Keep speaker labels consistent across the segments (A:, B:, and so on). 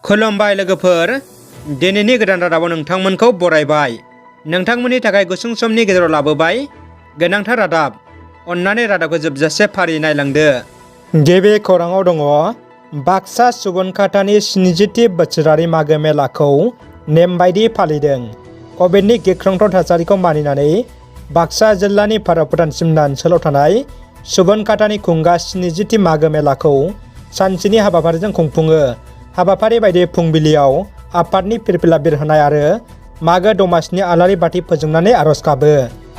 A: खुलुमबाय लोगोफोर, दिनैनि गोदान रादाबाव नोंथांमोनखौ बरायबाय। नोंथांमोननि थाखाय गुसुं समनि गेजेराव लाबोबाय गोनांथार रादाब। अन्नानै रादाबखौ जोबजासे फारि नायलांदो। गिबि खौराङाव दङ, बाक्सा सुबनखातानि 70थि बोसोरारि मागो मेलाखौ नेमबायदि फालिदों। कभिडनि गिख्रंथाव थासारिखौ मानिनानै बाक्सा जिल्लानि भारत भुटान सिमना ओनसोलाव थानाय सुबनखातानि खुंगा 70थि मागो मेलाखौ सानसेनि हाबाफारिजों खुंफुङो। हाबाफारि बायदियै फुंबिलियाव आफादनि फिरफिला बिरहोनाय आरो मागो दमासिनि आलारि बाथि फोजोंनानै आर'ज गाबो।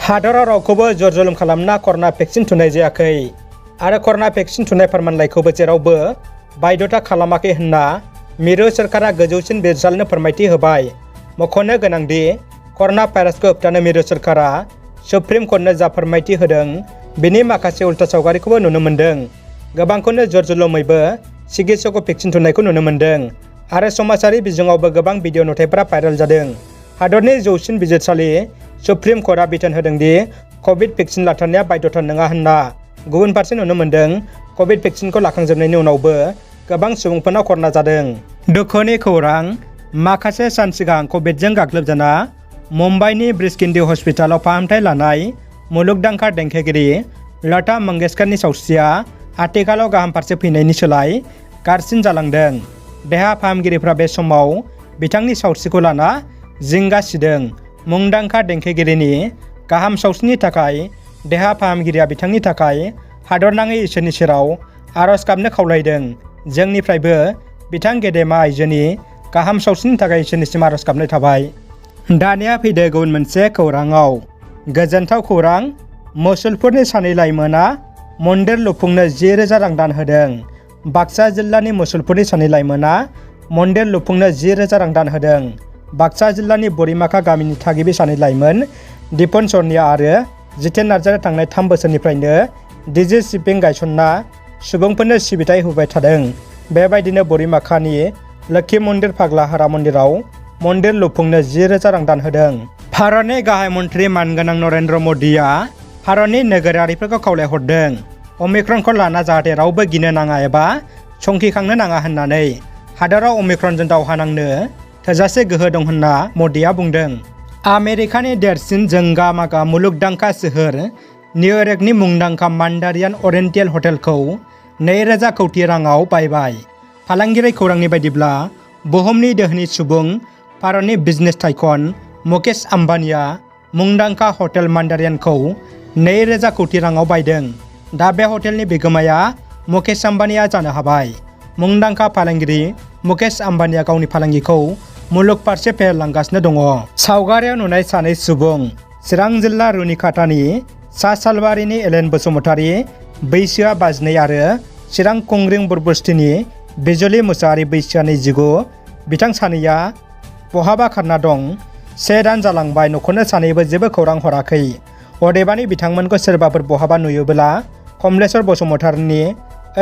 A: हादराव रावखौबो जर जुलुम खालामना कर'ना भेक्सिन थुनाय जायाखै आरो कर'ना भेक्सिन थुनाय फोरमानलाइखौबो जेरावबो बायध'था खालामाखै होनना मिरु सोरखारा गोजौसिन बिजिरसालिनो फोरमायथि होबाय। मख'नो गोनांदि कर'ना भाइरासखौ होबथानो मिरु सोरखारा सुप्रिम कर्टनो जा फोरमायथि होदों बेनि माखासे उल्था सावगारिखौबो नुनो मोन्दों। गोबांखौनो जर जुलुमैबो चिकित्सकखौ भेक्सिन थुनायखौ नुनो मोन्दों आरो समाजारि बिजोङावबो गोबां भिडिअ नुथायफोरा भाइरेल जादों। हादरनि जौसिन बिजिरसालि सुप्रिम कर्टआ बिथोन होदोंदि कभिड भेक्सिन लाथारनाया बायध'था नङा होनना। गुबुन फारसे नुनो मोन्दों कभिड भेक्सिनखौ लाखांजोबनायनि उनावबो गोबां सुबुंफोरनाव कर'ना जादों। दुखुनि खौरां, माखासे सान सिगां कभिडजों गाग्लोबजाना मुम्बाइनि ब्रिस्किन्डी हस्पिटालाव फाहामथाय लानाय मुलुगदांखा देंखोगिरि लता मंगेशकरनि सावस्रिया आथिखालाव गाहाम फारसे फैनायनि सोलाय गाज्रिसिन जालांदों। देहा फाहामगिरिफ्रा बे समाव बिथांनि सावस्रिखौ लाना जिंगा सिदों। मुंदांखा देंखोगिरिनि गाहाम सावस्रिनि थाखाय देहा फाहामगिरिया बिथांनि थाखाय हादरनाङै इसोरनि सेराव आर'ज गाबनो खावलायदों। जोंनिफ्रायबो बिथां गेदेमा आइजोनि गाहाम सावस्रिनि थाखाय इसोरनिसिम आर'ज गाबनाय थाबाय। दानिया फैदो गुबुन मोनसे खौराङाव। गोजोनथाव खौरां, मुसलपुरनि सानै लाइमोना मन्दिर लुफुंनो 10,000 रां दान होदों। बाक्सा जिल्लानि मुसलपुरनि सानै लाइमोना मन्दिर लुफुंनो 10,000 रां दान होदों। बाक्सा जिल्लानि बोरिमाखा गामिनि थागिबि सानै लाइमोन दिपन सरनिया आरो जितेन नार्जारिया थांनाय 3 बोसोरनिफ्रायनो डिजि शिपिं गायसनना सुबुंफोरनो सिबिथाय होबाय थादों। बेबायदिनो बोरिमाखानि लोक्षि मन्दिर फाग्ला हारा मन्दिराव मन्दिर लुफुंनो 10,000 रां दान होदों। भारतनि गाहाय मन्त्रि मानगोनां नरेन्द्र मदिया भारतनि नोगोरारिफोरखौ खावलायहरदों अमिक्रनखौ लाना जाहाथे रावबो गिनो नाङा एबा संखिखांनो नाङा होननानै। हादराव अमिक्रनजों दावहा नांनो थोजासे गोहो दं होनना मदिया बुंदों। आमेरिकानि देरसिन जोंगा मागा मुलुगदांखा सोहोर निउयर्कनि मुंदांखा मान्डारियान अरियेन्टेल हटेलखौ 2,000 कौटि राङाव बायबाय। फालांगियारि खौरांनि बायदिब्ला बुहुमनि दोहोनि सुबुं भारतनि बिजनेस टाइकन मुकेश आम्बानीआ मुंदांखा हटेल मान्डारियानखौ 2,000 कौटि राङाव बायदों। दा बे हटेलनि बिगोमाया मुकेश आम्बानीआ जानो हाबाय। मुंदांखा फालांगिरि मुकेश आम्बानीआ गावनि फालांगिखौ मुलुग फारसे फेहेरलांगासिनो दङ। सावगारियाव नुनाय सानै सुबुं, चिरां जिल्ला रुनिखातानि सा सालबारिनि एलेन बसुमतारी बैसोआ 52 आरो चिरां कुंग्रिं बुरबुस्थिनि बिजुलि मुसाहारि बैसोआ 29। बिथां सानैया बहाबा खारना दं। 1 दान जालांबाय, न'खरनो सानैबो जेबो खौरां हराखै। अदेबानि बिथांमोनखौ सोरबाफोर बहाबा नुयोब्ला कमलेश्वर बसुमतारीनि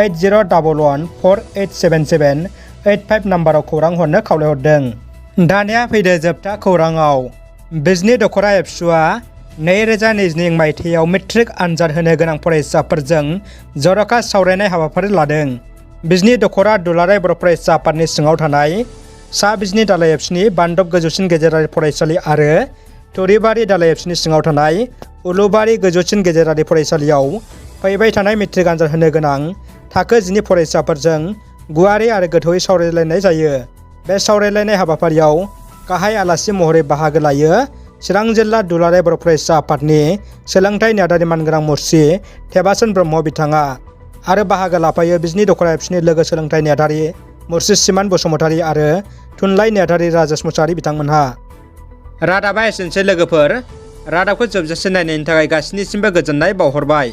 A: 8011487785 नाम्बाराव खौरां हरनो खावलायहरदों। दानिया फैदो जोबथा खौराङाव। बिजनि दख'रा एबसुआ 2022 मायथाइयाव मेट्रिक आनजाद होनो गोनां फरायसाफोरजों जर'खा सावरायनाय हाबाफारि लादों। बिजनि दख'रा दुलाराय बर' फरायसा आफादनि सिङाव थानाय सा बिजनि दालाइ एबसुनि बान्दब गोजौसिन गेजेरारि फरायसालि आरो थुरिबारि दालाइ एबसुनि सिङाव थानाय उलुबारि गोजौसिन गेजेरारि फरायसालियाव फैबाय थानाय मेट्रिक आनजाद होनो गोनां थाखो 10नि फरायसाफोरजों गुवारै आरो गोथौयै सावरायलायनाय जायो। बे सावरायलायनाय हाबाफारियाव गाहाय आलासि महरै बाहागो लायो चिरां जिल्ला दुलाराय बर' फरायसा आफादनि सोलोंथाइ नेहादारि मानगोनां मुरसि थेबासन ब्रह्म बिथाङा आरो बाहागो लाफायो बिजनि दख'रा एबसुनि लोगो सोलोंथाइ नेहादारि मुरसि सिमान बसुमतारी आरो थुनलाइ नेहादारि राजेश मुसाहारि बिथांमोनहा। रादाबा एसेनोसै लोगोफोर। रादाबखौ जोबजासे नायनायनि थाखाय गासैनिसिमबो गोजोननाय बावहरबाय।